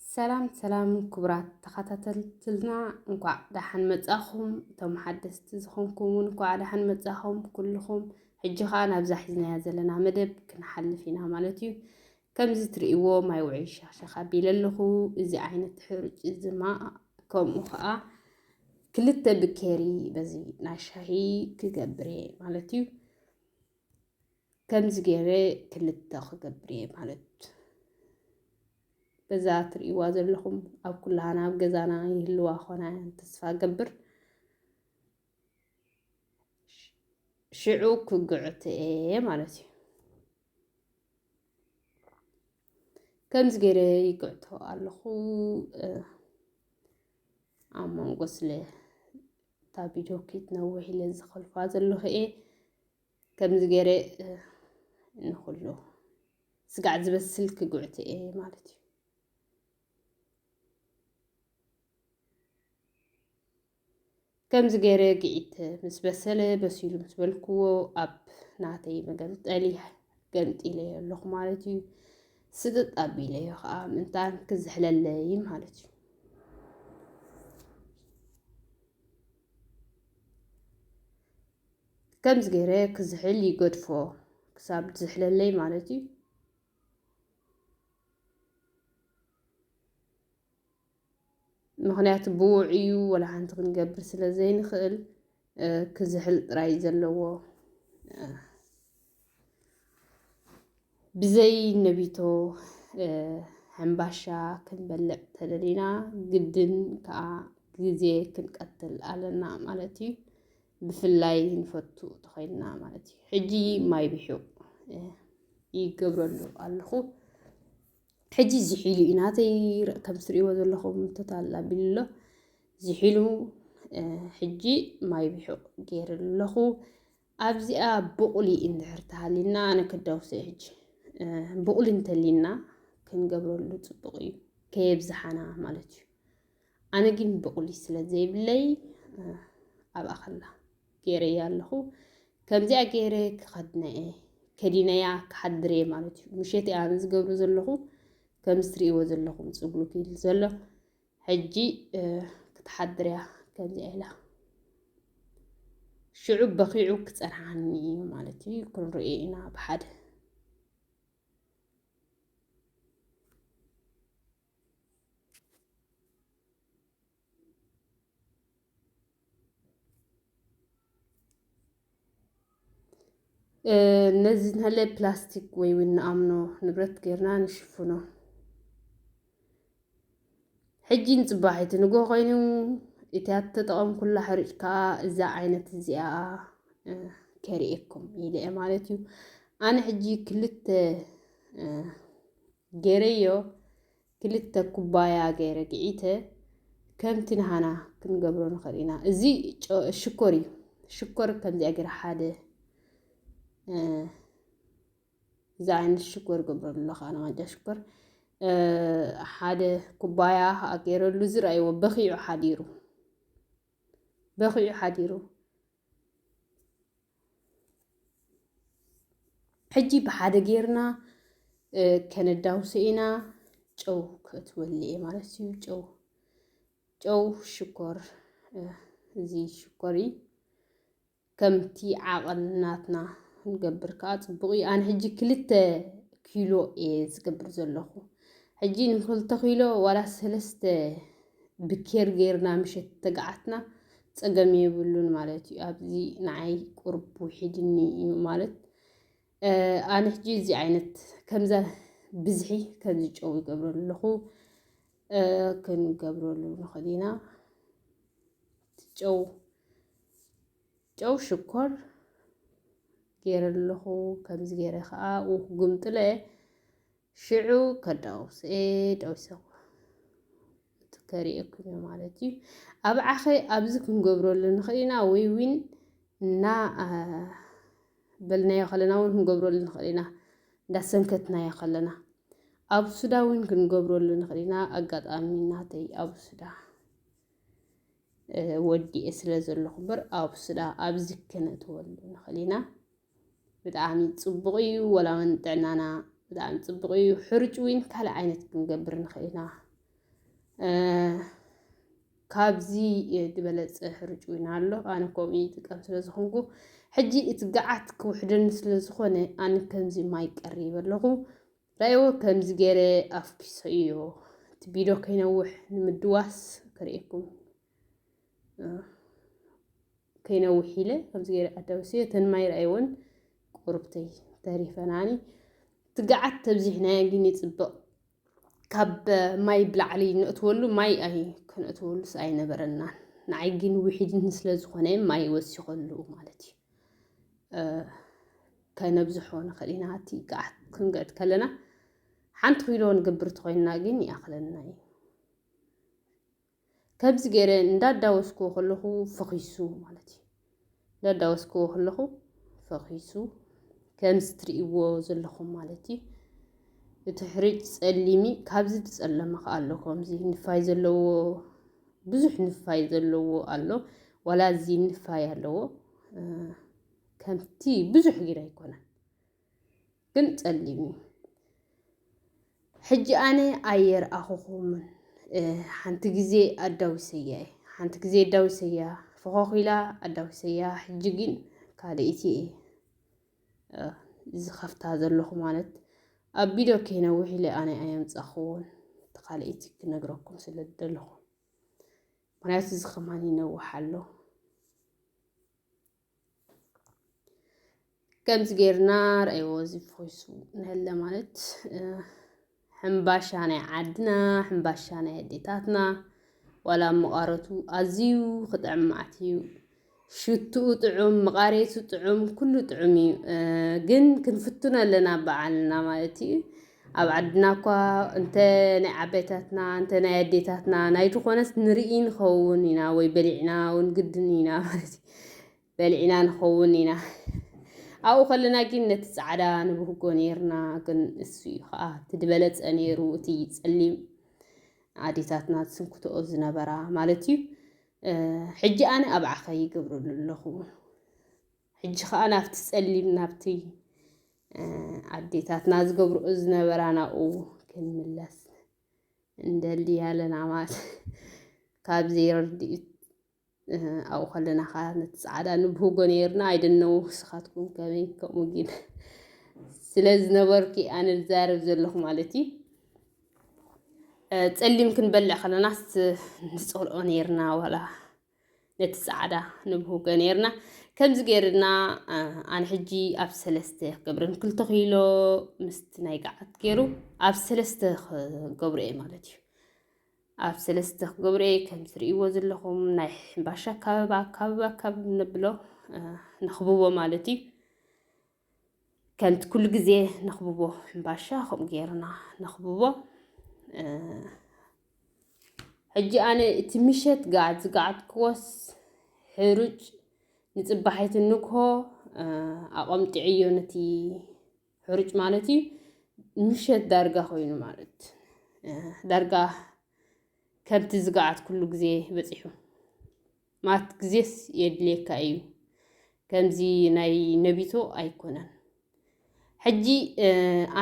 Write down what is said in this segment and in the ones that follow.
ሰላም ሰላም ክቡራት ተኸታተልትና፣ እንኳዕ ደሓን መጻኹም። እቶም ሓደስቲ ዝኾንኩም እውን እንኳዕ ደሓን መጻኹም። ኩልኹም ሕጂ ኸኣ ናብዛ ሒዝናያ ዘለና መደብ ክንሓልፍ ኢና ማለት እዩ። ከምዚ ትርእይዎ ማይ ውዑይ ሸኽሸኽ ኣቢለ ኣለኹ። እዚ ዓይነት ሕሩጭ እዚ ድማ ከምኡ ኸኣ ክልተ ብኬሪ በዚ ናይ ሻሂ ክገብር እየ ማለት እዩ። ከምዚ ገይረ ክልተ ክገብር እየ ማለት። በዛ ትርእይዋ ዘለኹም ኣብ ኩላህና ኣብ ገዛና ይህልዋ ኾና ተስፋ ገብር። ሽዑ ክግዕት እየ ማለት እዩ። ከምዚ ገይረ ይግዕቶ ኣለኹ። ኣብ መንጎ ስለ እታ ቪድዮ ክትነውሕ ኢለ ዝኸልፋ ዘለኹ እየ። ከምዚ ገይረ ንኹሉ ስጋዕ ዝበስል ክግዕት እየ ማለት እዩ። ከምዚ ገይረ ግዒት ምስ በሰለ፣ በሲሉ ምስ በልክዎ፣ ኣብ ናተይ መገንጠሊ ገንጢለዮ ኣለኹ ማለት እዩ። ስጥጥ ኣቢለዮ ኸዓ ምእንታን ክዝሕለለይ ማለት እዩ። ከምዚ ገይረ ክዝሕል ይገድፎ ክሳብ ዝሕለለይ ማለት እዩ። ምኽንያቱ ብውዕዩ ወላ ሓንቲ ክንገብር ስለ ዘይንኽእል፣ እ፣ ክዝሕል ጥራይ ዘለዎ፣ እ፣ ብዘይ ነቢቶ፣ እ፣ ሕምባሻ ክንበልዕ ተደሊና፣ ግድን ከኣ ግዜ ክንቀትል ኣለና ማለት እዩ። ብፍላይ ንፈቱ ተኾይንና ማለት እዩ። ሕጂ ማይ ብሒቑ፣ እ፣ ይገብረሉ ኣለኹ። ሕጂ ዝሒሉ እዩ ናተይ ር-፣ ከም ትርእይዎ ዘለኹም ቶታል ኣቢሉ ኣሎ። ዝሒሉ፣ እ፣ ሕጂ ማይ ብሒቑ ገይረ ኣለኹ። ኣብዚኣ ብቑሊ እንድሕር ተሃሊና ኣነ ከዳውሰ ሕጂ፣ እ፣ ብቑሊ እንተሊና ክንገብረሉ ጽቡቕ እዩ። ከየብዝሓና ማለት እዩ። ኣነ ግን ብቑሊ ስለ ዘይብለይ፣ እ፣ ኣብኣ ኸላ ገይረያ ኣለኹ። ከምዚኣ ገይረ ክኸድነ እየ፣ ከዲነያ ክሓድር እየ ማለት እዩ። ምሸት እየ ኣነ ዝገብሮ ዘለኹ። ከምዚ ትርእይዎ ዘለኹም ጽጉሉ ክኢሉ ዘሎ። ሕጂ፣ እ፣ ክትሓድር እያ ከምዚኣ ኢላ። ሽዑ በኺዑ ክጸንሓኒ እዩ ማለት እዩ። ክንርእዮ ኢና ብሓደ። እ፣ ነዚ ንሃለ ፕላስቲክ ወይ እውን ንኣምኖ ንብረት ጌርና ንሽፍኖ። ሕጂ ንጽባሒቲ ንግሆ ኮይኑ፣ እቲ ኣተጠቐምኩላ ሕሩጭ ከኣ እዛ ዓይነት እዚኣ፣ እ፣ ከርእየኩም ኢለ እየ ማለት እዩ። ኣነ ሕጂ ክልተ፣ እ፣ ገይረዮ፣ ክልተ ኩባያ ገይረ ግዒተ፣ ከምቲ ንሃና ክንገብሮ ንኽእል ኢና። እዚ ጨ-፣ ሽኮር እዩ። ሽኮር ከምዚኣ ገይረ ሓደ፣ እ፣ እዚ ዓይነት ሽኮር ገብረሉ ኣለኹ ኣነ፣ ማንጫ ሽኮር፣ እ፣ ሓደ ኩባያ ገይረሉ። ዝረኣይዎ በኺዑ ሓዲሩ፣ በኺዑ ሓዲሩ። ሕጂ ብሓደ ጌርና፣ እ፣ ከነዳውሶ ኢና። ጨው ከእትወሉ እየ ማለት እዩ። ጨው፣ ጨው፣ ሽኮር፣ እ፣ እዚ ሽኮር እዩ። ከምቲ ዓቐን ናትና ክንገብር ከኣ ጽቡቕ እዩ። ኣነ ሕጂ ክልተ ኪሎ እየ ዝገብር ዘለኹ። ሕጂ ንክልተ ኪሎ ዋላ ሰለስተ ብኬር ጌርና ምሸት ተገዓትና ጸገም የብሉን ማለት እዩ። ኣብዚ ንዓይ ቁሩብ ውሒድኒ እዩ ማለት፣ እ፣ ኣነ ሕጂ እዚ ዓይነት ከምዛ ብዝሒ ከምዚ ጨው ይገብረሉ ኣለኹ፣ እ፣ ክንገብረሉ ንኽእል ኢና። እቲ ጨው፣ ጨው ሽኮር ገይረ ኣለኹ። ከምዚ ገይረ ከኣ ኡኽ ግምጥለ ሽዑ ከዳውስ፣ እ፣ ዳውሰ እቲ ከርእየኩም እየ ማለት እዩ። ኣብ ዓኸ ኣብዚ ክንገብረሉ ንኽእል ኢና፣ ወይ ዊን እና፣ እ፣ በልናዮ ከለና እውን ክንገብረሉ ንኽእል ኢና፣ እንዳሰንከትናዮ ከለና። ኣብ ሱዳ እውን ክንገብረሉ ንኽእል ኢና። ኣጋጣሚ ናተይ ኣብ ሱዳ ወዲኤ ስለ ዘለኹ እምበር ኣብ ሱዳ ኣብዚ ክነእትወሉ ንኽእል ኢና። ብጣዕሚ ጽቡቕ እዩ። ወላ እውን ጥዕናና ብጣዕሚ ጽቡቕ እዩ። ሕርጭ እውን ካልእ ዓይነት ክንገብር ንኽእል ኢና። ካብዚ ዝበለጸ ሕርጭ እውን ኣሎ። ኣነ ከምኡ ይጥቀም ስለ ዝኾንኩ፣ ሕጂ እቲ ገዓት ክውሕደኒ ስለ ዝኾነ፣ ኣነ ከምዚ ማይ ቀሪበ ኣለኹ። ራእይዎ ከምዚ ገይረ ኣፍኪሰዮ። እቲ ቪድዮ ከይነውሕ ንምድዋስ ከርእየኩም። ከይነውሕ ኢለ ከምዚ ገይረ ኣዳውስዮ። እተን ማይ ራእይዎን ቁርብተይ ተሪፈናኒ። እቲ ገዓት ተብዚሕናዮ ግን ይጽብቕ። ካብ ማይ ብላዕሊ ነእትወሉ ማይ ኣይ-፣ ከነእትወሉስ ኣይነበረናን። ንዓይ ግን ውሒድኒ ስለ ዝኾነ ማይ ወሲኸሉ ማለት እዩ። ከነብዝሖ ንኽእል ኢና። እቲ ገዓት ክንግዕት ከለና ሓንቲ ኪሎ ንገብር ተኾይንና ግን ይኣኽለና እዩ። ከምዚ ገይረ እንዳዳወስክዎ ከለኹ ፈኺሱ ማለት እዩ። እንዳዳወስክዎ ከለኹ ፈኺሱ ከምዚ ትርእይዎ ዘለኹም ማለት እዩ። እቲ ሕርጭ ጸሊሚ ካብዚ ዝጸለመ ከኣ ኣሎ። ከምዚ ንፋይ ዘለዎ፣ ብዙሕ ንፋይ ዘለዎ ኣሎ። ዋላ እዚ ንፋይ ኣለዎ። ከምቲ ብዙሕ ጊር ኣይኮነን። ግን ጸሊም እዩ። ሕጂ ኣነ ኣየርኣኹኹምን፣ እ፣ ሓንቲ ግዜ ኣዳዊሰያ እየ። ሓንቲ ግዜ ኣዳዊሰያ፣ ፈኾኽ ኢላ ኣዳዊሰያ። ሕጂ ግን ካልኣይቲ እየ፣ እ፣ ዝኸፍታ ዘለኹ ማለት ኣብ ቪድዮ ከይነውሕ ኢለ ኣነ ኣየምጻኹዎን። እቲ ካልኣይቲ ክነግረኩም ስለ ዝደለኹ። ምኽንያቱ እዚ ከማን ይነውሕ ኣሎ። ከምዚ ጌርና ረኣይዎ፣ እዚ ፈኺሱ ንሀለ ማለት፣ እ፣ ሕምባሻ ናይ ዓድና፣ ሕምባሻ ናይ ኣዴታትና፣ ዋላ ኣብ መቓረቱ ኣዝዩ ክጥዕም መዓት እዩ። ሽትኡ ጥዑም፣ መቓሬቱ ጥዑም፣ ኩሉ ጥዑም እዩ። እ፣ ግን ክንፍትኖ ኣለና ባዕልና ማለት እዩ። ኣብ ዓድና እኳ እንተ ናይ ዓባይታትና፣ እንተ ናይ ኣዴታትና፣ ናይ ዝኾነስ ንርኢ ንኸውን ኢና ወይ በሊዕና እውን ግድን ኢና ማለት እዩ። በሊዕና ንኸውን ኢና። ኣብኡ ከለና ግን ነቲ ጻዕዳ ንብህጎ ኔርና፣ ግን እሱ እዩ ኸኣ እቲ ዝበለጸ ኔሩ፣ እቲ ጸሊም ኣዴታትና ዝስንክትኦ ዝነበራ ማለት እዩ። እ፣ ሕጂ ኣነ ኣብ ዓኸ ይገብረሉ ኣለኹ። ሕጂ ኸኣ ናብቲ ጸሊም፣ ናብቲ፣ እ፣ ኣዴታትና ዝገብርኦ ዝነበራ ናብኡ ክንምለስ እንደሊ ኣለና ማለት ካብ ዘይርድኢት፣ እ፣ ኣብኡ ከለና ኸኣ ነቲ ጻዕዳ ንብህጎ ኔርና። ኣይደነው ንስኻትኩም ከመይ ከምኡ ግን ስለ ዝነበርኪ ኣነ ዝዛረብ ዘለኹ ማለት እዩ። እ፣ ጸሊም ክንበልዕ ከለናስ ንጸልኦ ኔርና ዋላ ነቲ ጻዕዳ ንብህጎ ኔርና። ከምዚ ጌርና፣ እ፣ ኣነ ሕጂ ኣብ ሰለስተ ክገብረን፣ ክልተ ኪሎ ምስቲ ናይ ገዓት ገይሩ ኣብ ሰለስተ ክገብሮ እየ ማለት እዩ። ኣብ ሰለስተ ክገብሮ እየ። ከም ትርእይዎ ዘለኹም ናይ ሕምባሻ ኣካበባ፣ ኣካበባ ካብ ነብሎ፣ እ፣ ነኽብቦ ማለት እዩ። ከምቲ ኩሉ ግዜ ነኽብቦ ሕምባሻ ከምኡ ጌርና ነኽብቦ። እ፣ ሕጂ ኣነ እቲ ምሸት ገዓት ዝገዓትክዎስ ሕሩጭ ንጽባሒቲ ንግሆ፣ እ፣ ኣቐምጢዐዮ ነቲ ሕሩጭ ማለት እዩ። ምሸት ዳርጋ ኮይኑ ማለት፣ እ፣ ዳርጋ ከምቲ ዝገዓት ኩሉ ግዜ በጺሑ። ማት ግዜስ የድልየካ እዩ። ከምዚ ናይ ነቢቶ ኣይኮነን። ሕጂ፣ እ፣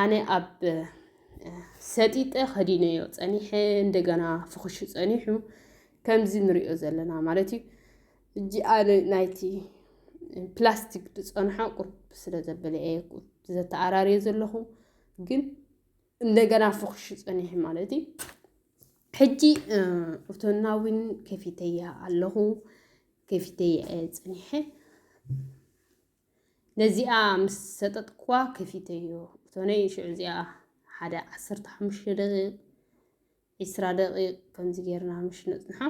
ኣነ ኣብ፣ እ፣ ሰጢጠ ከዲነዮ ጸኒሐ፣ እንደገና ፍኹሹ ጸኒሑ፣ ከምዚ ንሪኦ ዘለና ማለት እዩ። ሕጂ ኣነ ናይቲ ፕላስቲክ ዝጸንሖ ቁርብ ስለ ዘበለ እየ ዘተኣራርዮ ዘለኹ፣ ግን እንደገና ፍኹሹ ጸኒሑ ማለት እዩ። ሕጂ፣ እ፣ እቶና እውን ከፊተያ ኣለኹ፣ ከፊተያ እየ ጸኒሐ። ነዚኣ ምስ ሰጠጥኩዋ ከፊተዮ። እቶነይ ሽዑ እዚኣ ሓደ ዓሰርተ ሓሙሽተ ደቂቕ፣ ዒስራ ደቂቕ ከምዚ ጌርና ምሽ ነጽንሖ።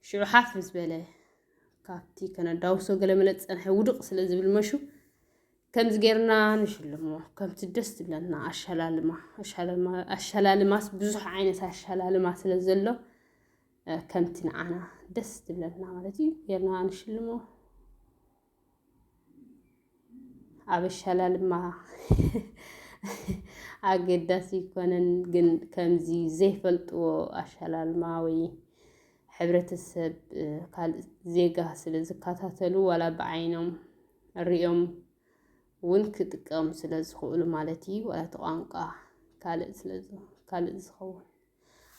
ሽዑ ሓፍ ምስ በለ ካብቲ ከነዳውሶ ገለ መለ ዝጸንሐ ውድቕ ስለ ዝብል መሹ ከምዚ ጌርና ንሽልሞ። ከምቲ ደስ ዝብለና ኣሸላልማ፣ ኣሸላልማ፣ ኣሸላልማስ ብዙሕ ዓይነት ኣሸላልማ ስለ ዘሎ፣ እ፣ ከምቲ ንዓና ደስ ዝብለና ማለት እዩ ጌርና ንሽልሞ። ኣብ ኣሸላልማ ኣገዳሲ ኣይኮነን፣ ግን ከምዚ ዘይፈልጥዎ ኣሸላልማ ወይ ሕብረተሰብ፣ ካልእ ዜጋ ስለ ዝከታተሉ፣ ዋላ ብዓይኖም ሪኦም እውን ክጥቀሙ ስለ ዝኽእሉ ማለት እዩ። ዋላ እቲ ቋንቋ ካልእ ስለ ዝ-፣ ካልእ ዝኸውን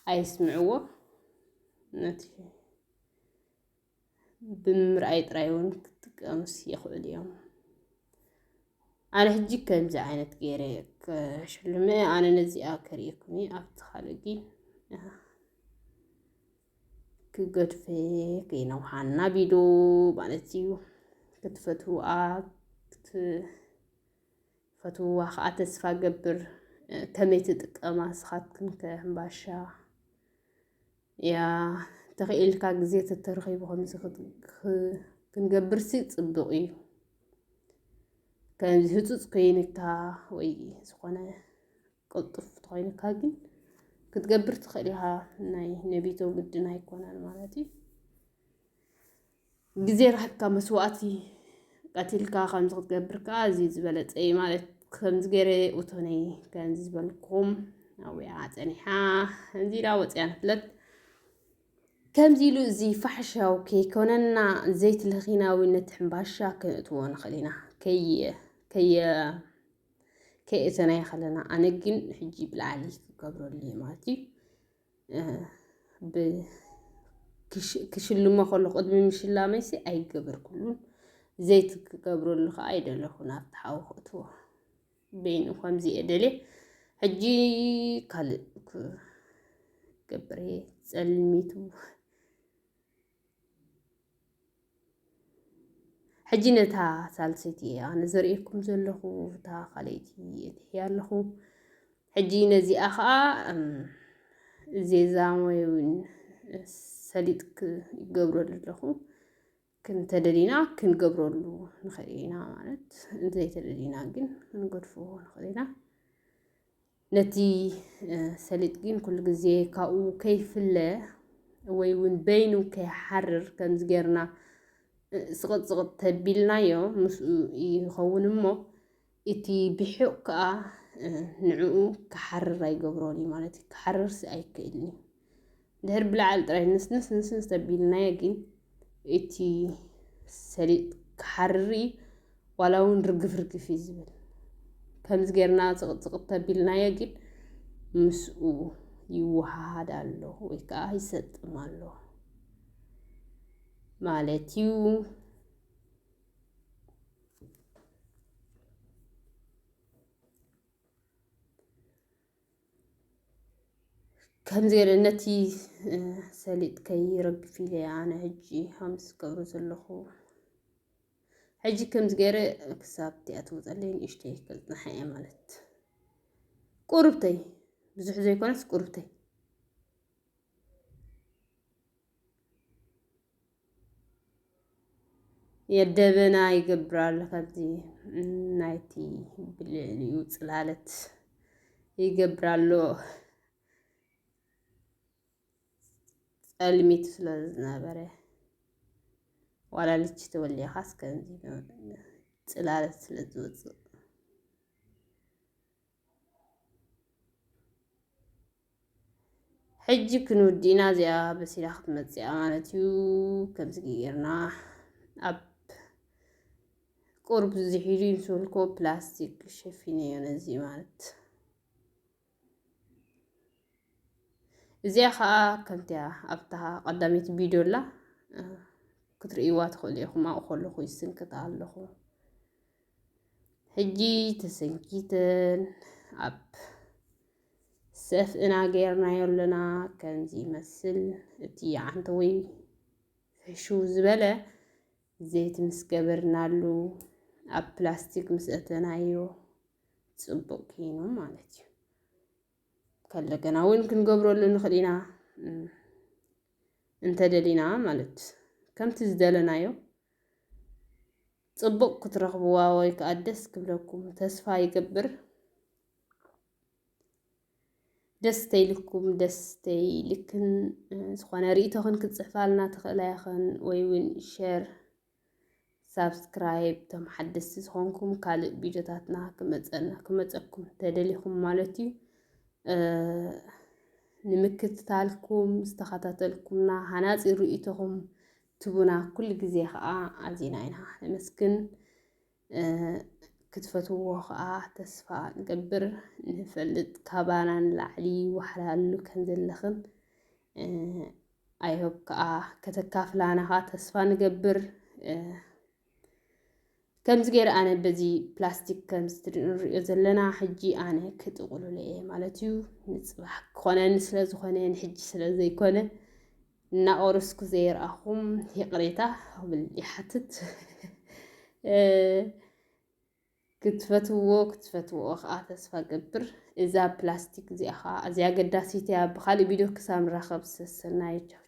ኣይስምዕዎ። ነቲ ብምርኣይ ጥራይ እውን ክጥቀሙስ ይኽእሉ እዮም። ኣነ ሕጂ ከምዚ ዓይነት ገይረ ክሽልመ፣ ኣነ ነዚኣ ከርእየኩም እየ። ኣብቲ ካልእ ግን፣ እ፣ ክገድፈ ከይነውሓና ቪድዮ ማለት እዩ። ክትፈትውኣ፣ ክትፈትውዋ ከዓ ተስፋ ገብር። እ፣ ከመይ ትጥቀማ ንስኻትክን ከ ሕምባሻ? ያ፣ ተኽኢልካ ግዜ ተተረኺቡ ከምዚ ክት-፣ ክ-፣ ክንገብርሲ ጽቡቕ እዩ። ከምዚ ህጹጽ ኮይንካ ወይ ዝኾነ ቅልጡፍ ተኾይንካ ግን ክትገብር ትኽእል ኢኻ። ናይ ነቢቶ ግድን ኣይኮነን ማለት እዩ። ግዜ ረኺብካ መስዋእቲ ቀቲልካ ከምዚ ክትገብር ከኣ ኣዝዩ ዝበለጸ እዩ ማለት። ከምዚ ገይረ እቶነይ ከምዚ ዝበልኩም ኣዊኣ ጸኒሓ ከምዚ ኢላ ወጽያ ንፍለጥ። ከምዚ ኢሉ እዚ ፋሕሻው ከይኮነና ዘይትልኺና እውን ነቲ ሕምባሻ ከነእትዎ ንኽእል ኢና። ከየ-፣ ከየ-፣ ከየእተናዮ ከለና፣ ኣነ ግን ሕጂ ብላዕሊ ክገብረሉ እየ ማለት እዩ። እ፣ ብ-፣ ክሽ-፣ ክሽልሞ ከለኹ ቅድሚ ምሽላመይሲ ኣይገበርኩሉን። ዘይት ክገብረሉ ከኣ ኣይደለኹን ኣብቲ ሓዊ ከእትዎ። በይኑ ከምዚ እየ ደልየ። ሕጂ ካልእ ክገብር እየ። ጸልሚቱ። ሕጂ ነታ ሳልሰይቲ እየ ኣነ ዘርእየኩም ዘለኹ፣ እታ ካልኣይቲ እትሕያ ኣለኹ። ሕጂ ነዚኣ ኸኣ፣ እም፣ ዜዛም ወይ እውን ሰሊጥ ክገብረሉ ኣለኹ። ክንተደሊና ክንገብረሉ ንኽእል ኢና ማለት፣ እንተዘይተደሊና ግን ክንገድፎ ንኽእል ኢና። ነቲ፣ እ፣ ሰሊጥ ግን ኩሉ ግዜ ካብኡ ከይፍለ ወይ እውን በይኑ ከይሓርር ከምዚ ጌርና፣ እ፣ ስቕጥ ስቕጥ ተቢልናዮ ምስኡ ይኸውን እሞ፣ እቲ ብሑቕ ከኣ፣ እ፣ ንዕኡ ክሓርር ኣይገብሮን እዩ ማለት እዩ። ክሓርርሲ ኣይክእልን እዩ። ድሕሪ ብላዕሊ ጥራይ ንስንስ ንስንስ ተቢልናዮ ግን እቲ ሰሊጥ ክሓርር እዩ፣ ዋላ እውን ርግፍ ርግፍ እዩ ዝብል። ከምዚ ጌርና ጽቕጽቕት ተቢልናዮ ግን ምስኡ ይወሃሃድ ኣሎ ወይ ከዓ ይሰጥም ኣሎ ማለት እዩ። ከምዚ ገለ ነቲ፣ እ፣ ሰሊጥ ከይረግፍ ኢለ ኣነ ሕጂ ከምዚ ዝገብሮ ዘለኹ። ሕጂ ከምዚ ገይረ ክሳብ እቲኣ ትወፀለይ ንእሽተይ ከፅንሓ እየ ማለት። ቁርብተይ፣ ብዙሕ ዘይኮነስ ቁርብተይ። የደበና ይገብር ኣሎ። ካብዚ ናይቲ ብልዕሊኡ ጽላለት ይገብር ኣሎ። ጸልሚቱ ስለ ዝነበረ፣ ዋላ ልቺ ተወሊኻስ ከምዚ ጽላለት ስለ ዝወጽእ። ሕጂ ክንውድእና እዚኣ በሲላ ክትመጽእ እያ ማለት እዩ። ከምዚ ጌርና ኣብ ቁሩብ ዝሒሉ ይምስልኮ ፕላስቲክ ሸፊነዮ ነዚ ማለት። እዚኣ ኸኣ ከምቲያ ኣብታ ቀዳመይቲ ቪድዮ ኣላ፣ እ፣ ክትርእይዋ ትኽእሉ ኢኹም። ኣብኡ ከለኹ ይስንክታ ኣለኹ። ሕጂ ተሰንኪተን ኣብ ሰፍእና ጌርናዮ ኣለና። ከምዚ ይመስል። እቲ ዓንተወይ ፍሕሽው ዝበለ ዘይቲ ምስ ገበርናሉ ኣብ ፕላስቲክ ምስ እተናዮ ጽቡቕ ኮይኑ ማለት እዩ። ከለገና እውን ክንገብረሉ ንኽእል ኢና፣ እም፣ እንተደሊና ማለት ከምቲ ዝደለናዮ ጽቡቕ ክትረኽብዋ ወይ ከኣ ደስ ክብለኩም ተስፋ ይገብር። ደስ ተይልኩም፣ ደስ ተይልክን፣ እ፣ ዝኾነ ርእይቶኽን ክትጽሕፋልና ትኽእላ ኢኽን ወይ እውን ሸር፣ ሳብስክራይብ፣ እቶም ሓደስቲ ዝኾንኩም ካልእ ቪድዮታትና ክመጸና፣ ክመጸኩም ተደሊኹም ማለት እዩ። እ፣ ንምክትታልኩም ዝተኸታተልኩምና ሃናፂ ርእይቶኹም ትቡና ኩሉ ግዜ ከዓ ኣዚና ኢና ነመስግን። ክትፈትዎ ከዓ ተስፋ ንገብር። ንፈልጥ ካባና ንላዕሊ ዋሕላሉ ከም ዘለኽን ኣይሆብ ከዓ ከተካፍላና ከዓ ተስፋ ንገብር። ከምዚ ገይረ ኣነ በዚ ፕላስቲክ ከምዚ ንሪኦ ዘለና ሕጂ ኣነ ክጥቕልሎ እየ ማለት እዩ። ንፅባሕ ክኾነኒ ስለ ዝኾነ ንሕጂ ስለ ዘይኮነ እናቆረስኩ ዘይረኣኹም ይቕሬታ ክብል ይሓትት። ክትፈትዎ ክትፈትዎ ከዓ ተስፋ ገብር። እዛ ፕላስቲክ እዚኣ ከዓ ኣዝያ ኣገዳሲት እያ። ብካሊእ ቪድዮ ክሳብ ንራኸብ ሰሰናዩ። ቻው።